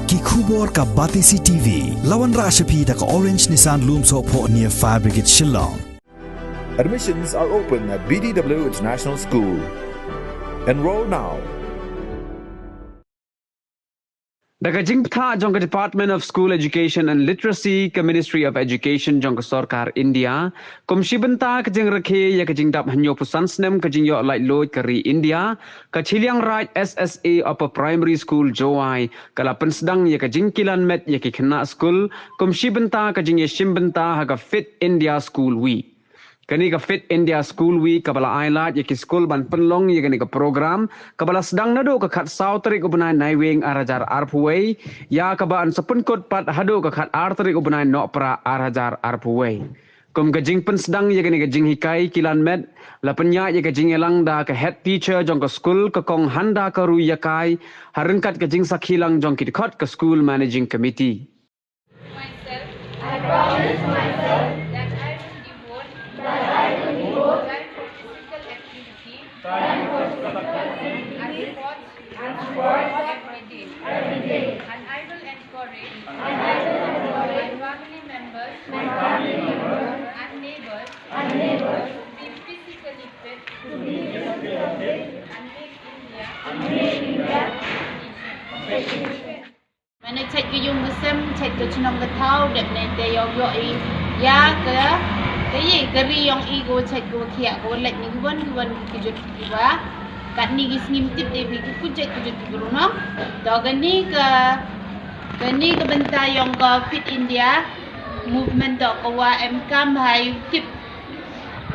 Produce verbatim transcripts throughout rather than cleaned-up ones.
Ki khubor ka Batesi T V. La wanrah sha phi da ka Orange Nissan Lumsohphoh near Fire Brigade Shillong. Admissions are open at B D W International School. Enroll now. Da ka jingpynthah jong ka Department of School Education and Literacy ka Ministry of Education jong ka Sorkar India, kum shi bynta ka jingrakhe ïa ka jingdap hynñiewphew san snem ka jingïoh laitluid ka ri India, ka Chilliangraij S S A Upper Primary School Jowai ka la pynsdang ïa ka jingkilan met ïa ki khynnah skul kum shi bynta ka jingïashim bynta ha ka Fit India School Week. Kane ka Fit India School Week kaba la ailad ïa ki skul ban pynlong ïa kane ka program kaba la sdang naduh ka khatsaw tarik u bnai Naiwieng ar hajar arphew wei, ïa kaba yn sa pynkut pat haduh ka khatar tarik u bnai Nohprah ar hajar arphew wei. Kum ka jingpynsdang ïa kane ka jinghikai kilan met, la pynïaid ïa ka jingïalang da ka head teacher jong ka skul, ka Kong Handa Karu Ïakai, ha ryngkat ka jingsakhi lang jong ki dkhot ka school managing committee. Myself. I promise myself. That I will devote. That I will devote. Time for physical activity. Time for physical activity. And sports. And sports. Every day. Every day. And I will encourage. And I will encourage. My family members. My family members. And neighbors. And neighbors. To be physically fit. To be physically fit. And make India. And make India. A better nation. Mane chait ka yung ka sem, chait ka chnong ka thaw, dep ne te yow yoh i ya ka, ka ye ka ri yong i ko chait ko khia ko lek ni kiwan kiwan ki jut ki wa. Kat ni ki sngim tip de bi ki kujat kujat ki guru no. To ka ni ka, ka ni ka bynta yong ka Fit India movement to ka wa em kam hai tip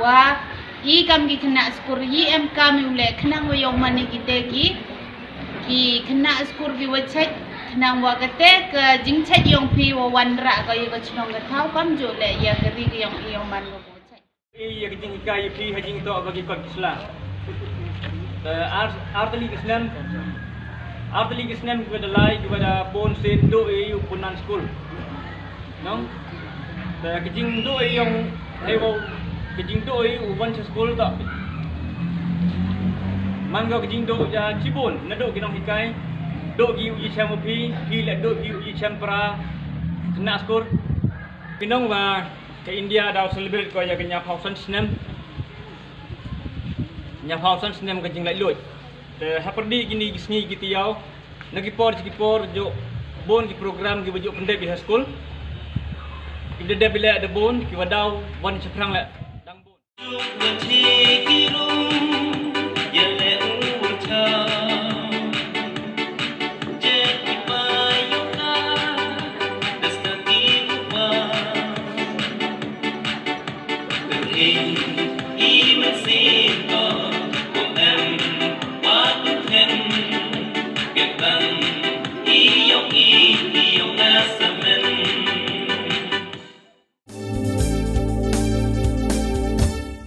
wa i kam ki khynnah skur i em kam i u le khnang wa yong mane ki te ki ki khynnah skur ki wa chait khnang wa kate ka jingchait yong phi wa wanrah ka ïa ka chnong ka thaw kam ju le ïa ka ri ka yong i yong man ka wa chait. Ïa ka jinghikai ïa phi ha jingtoh ba ki kot ki sla. Te ar, ar tylli ki snem, ar tylli ki snem ki wa da lai ki wa da pon sen duh ïa u pun nan skul. Nong? Te ka jingduh ïa u, hei wow, ka jingduh ïa u wan sha skul ta. Man ka jingduh ja chibun, naduh ki nonghikai, duh ki u ïa chem u phi, phi le duh ki u ïa chem para, khynnah skul. Phi nong wa ka India da celebrate ko ïa ka ñiawphaw san snem. Ñiawphaw san snem ka jinglaitluid. Te hapyrdi kini ki sngi ki tiaw, na ki por ki por ju bun ki program ki wa ju pyndep ha skul. Ki da dep ïa le da bun ki wa daw wan shaphrang le dang bun.